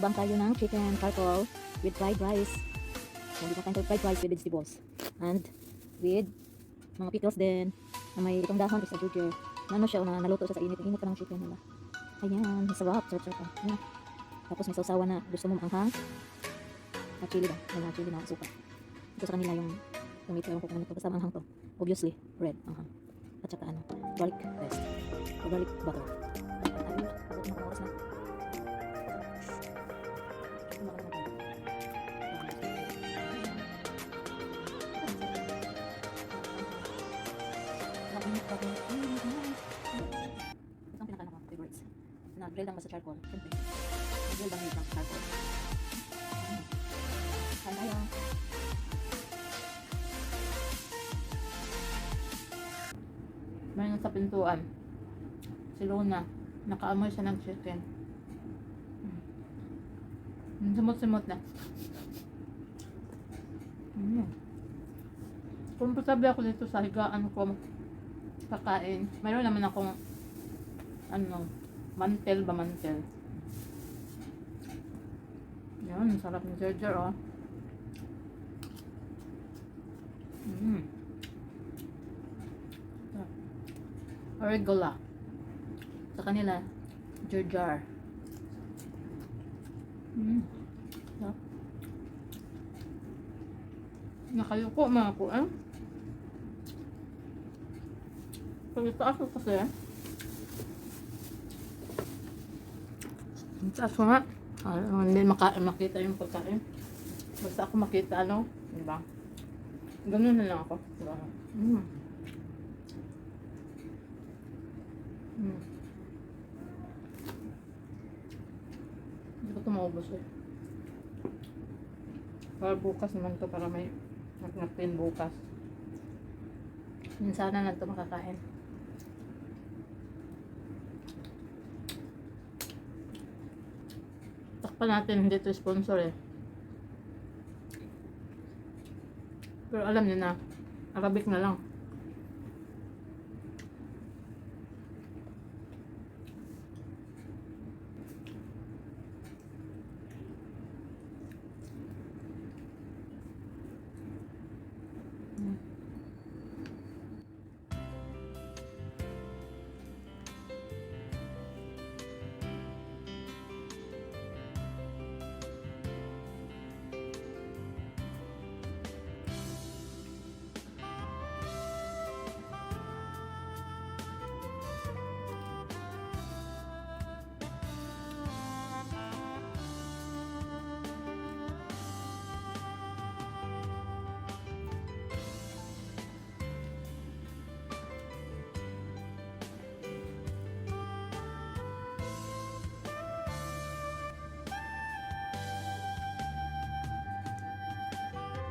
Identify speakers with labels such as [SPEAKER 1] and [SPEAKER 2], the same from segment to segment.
[SPEAKER 1] Mukbang tayo ng chicken charcoal with fried rice. So, hindi na tayo fried rice with vegetables. And with mga pickles din. Na may itong dahon is a ginger. Na ano siya, na naluto siya sa init. Init pa ng chicken nila. Ayan, sarap. Sarap. Ayan. Tapos may sausawan na gusto mo anghang. At chili ba? Wala chili na suka. Ito sa kanila yung ito yung kung ano to. Basta anghang to. Obviously, red anghang. At saka ano, garlic paste. O garlic butter. Ayun, abot na oras na. Ito ang pinaka favorites. Na-grill lang ba sa charcoal? Siyempre. Na-grill lang sa charcoal. Kain tayo.
[SPEAKER 2] May nasa pintuan. Si Luna. Nakaamoy siya ng chicken. Sumot-sumot na. Komportable ako dito sa higaan ko kakain. Mayroon naman akong mantel. Yan, sarap ni Jar oh. Arugula. Sa kanila, Jar. Sarap. Nakayuko mga ko Pagkitaas ko kasi taas ko nga hindi makita yung pagkain. Basta ako makita diba? Ganun na lang ako, diba? Hindi ko ito maubos para bukas naman to, para may natin bukas. Sana lang ito makakain. Takpan natin, hindi ito sponsor pero alam niyo na, Arabic na lang.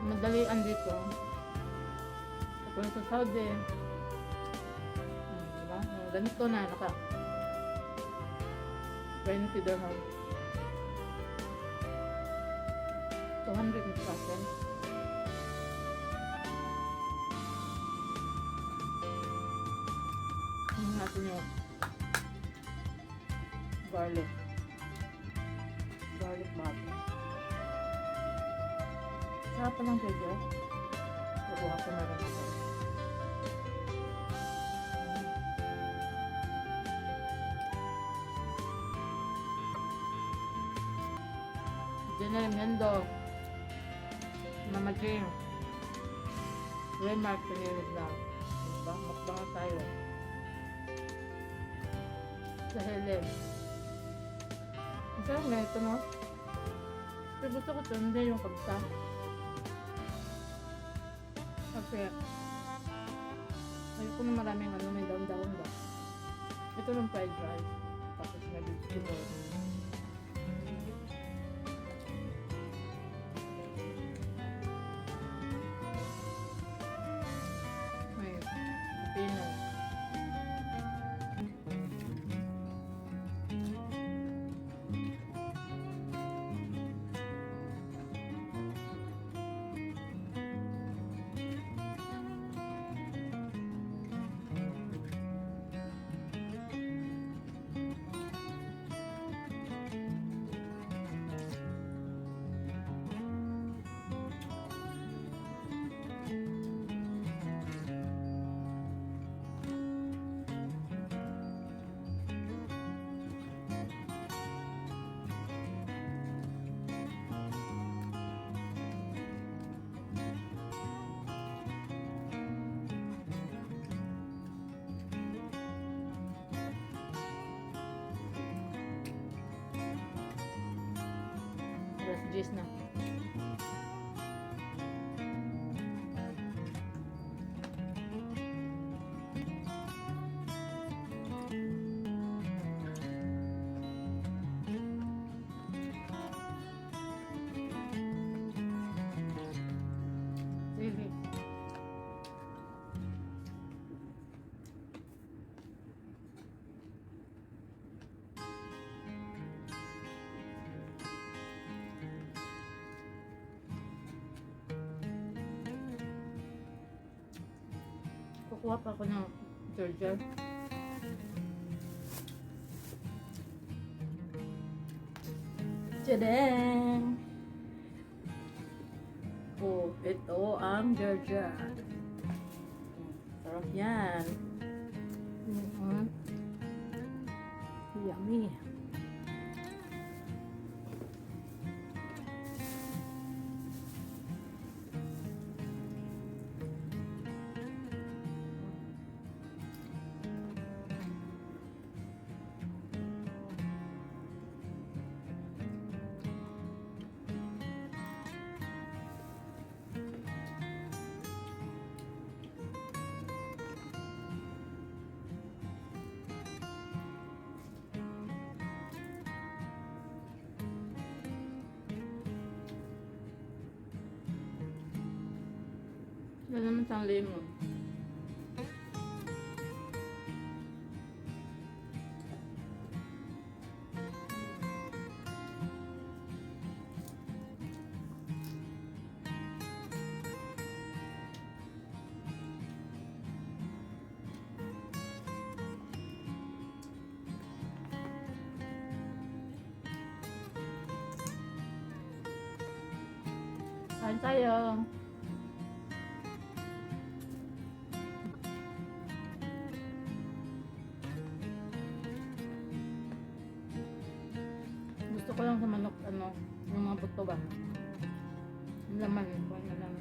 [SPEAKER 2] Madalian dito. Tapos sa Saudi, diba? Ganito na, naka 20 dirham. 200 na sa natin yung garlic butter. Sarap pa lang kayo. Nakuha ko na rin ito. General Mendo, Mama Jane, Remark pinilig na. Diba? Makbanga tayo. Sa Helen. Ang sarap na ito, no? Pero gusto ko ito, hindi yung kabsa. Kasi ayoko na maraming may daon-daon ba. Ito ng fried rice. Tapos may vegetable. May pino. veggies na. Sige. Kukuha pa ako ng Georgia. Tadang! Oh, ito ang Georgia. Sarap yan. Yummy. Wala naman siyang lemon. Kain tayo. Gusto ko lang sa manok, yung mga buto ba? Yung laman, kung ano lang.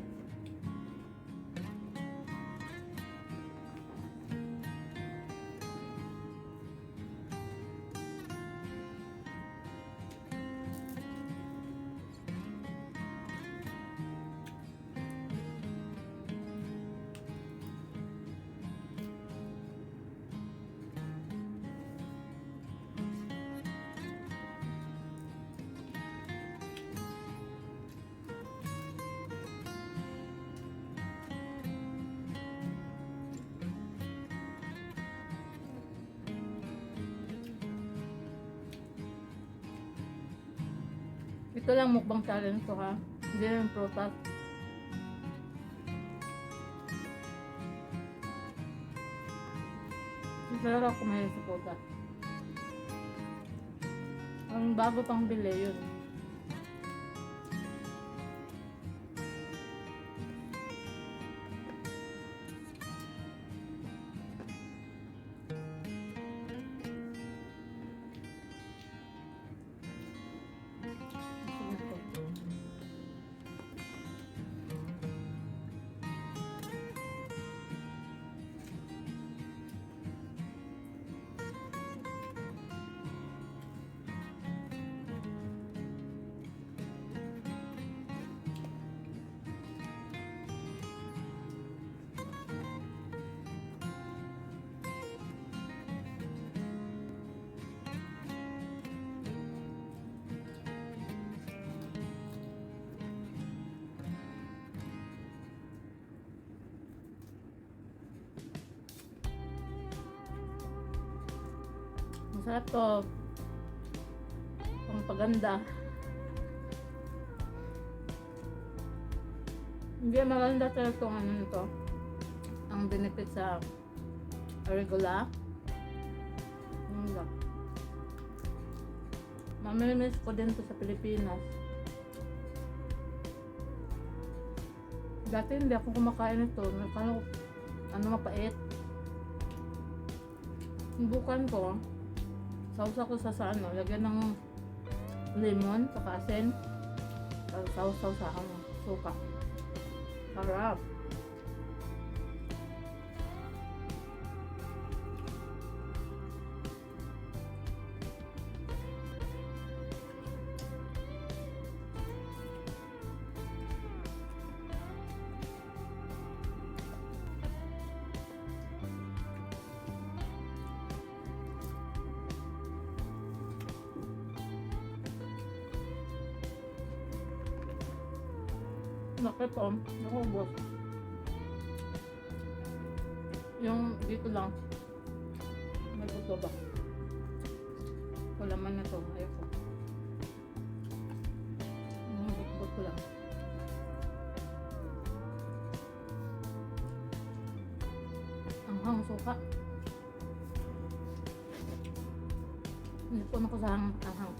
[SPEAKER 2] Ito lang mukbang challenge ko ha. Hindi lang prutas. Masarap ako kumain sa prutas. Ang bago pang bili yun. Masarap to. Pang paganda. Hindi maganda talaga itong ano nito. Ang benefit sa arugula. Mamimiss ko din to sa Pilipinas. Dati hindi ako kumakain nito. Ano mapait. Subukan ko. Sausa ko sa ano, lagyan ng lemon, saka asin. Sausaw sa suka. Sarap. Laki pa. Nakubos. Yung dito lang. May puto ba? Wala man na to. Ayoko. Bukbuk ko lang. Ang hang suka. Nipon ako sa hang.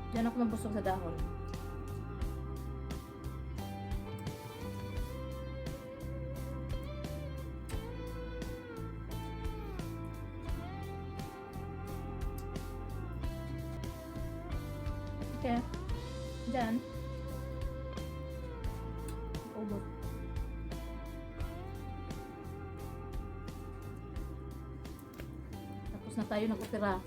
[SPEAKER 2] Diyan ako nabusog sa dahon. Okay. Diyan. Ubod. Tapos na tayo nag-opera.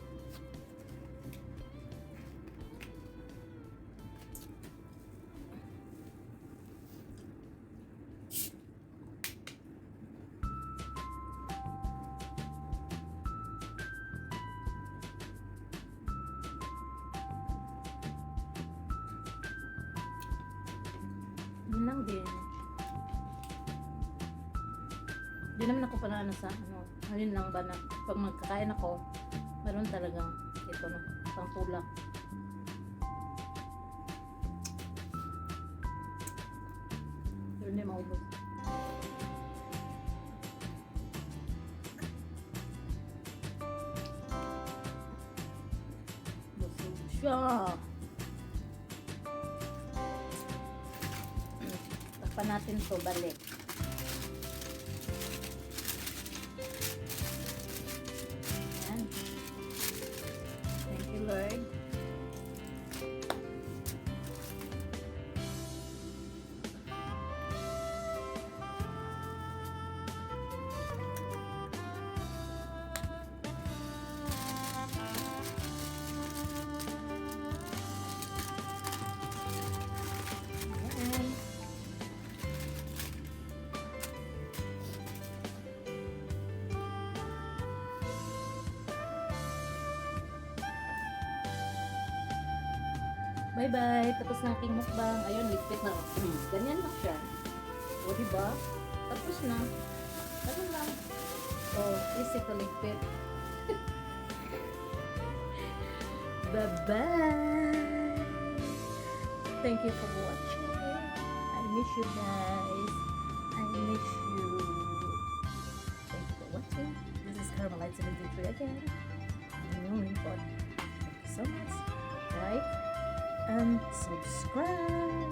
[SPEAKER 2] Yun lang din. Di naman ako pala sa ayun lang ba na pag magkakain ako, meron talagang ito na, pang tulak. Pero hindi maubos. Busog siya. Takpan natin to balik. Ayan. Thank you, Lord. Ayan. Bye-bye. Tapos na aking mukbang. Ayun, ligpit na. Ganyan lang siya. O, diba? Tapos na. Ano lang. O, easy to ligpit. Bye-bye. Thank you for watching. I miss you guys. I miss you. Thank you for watching. This is Carmelite 73 again. I'm your report. Thank you so much. Like and subscribe.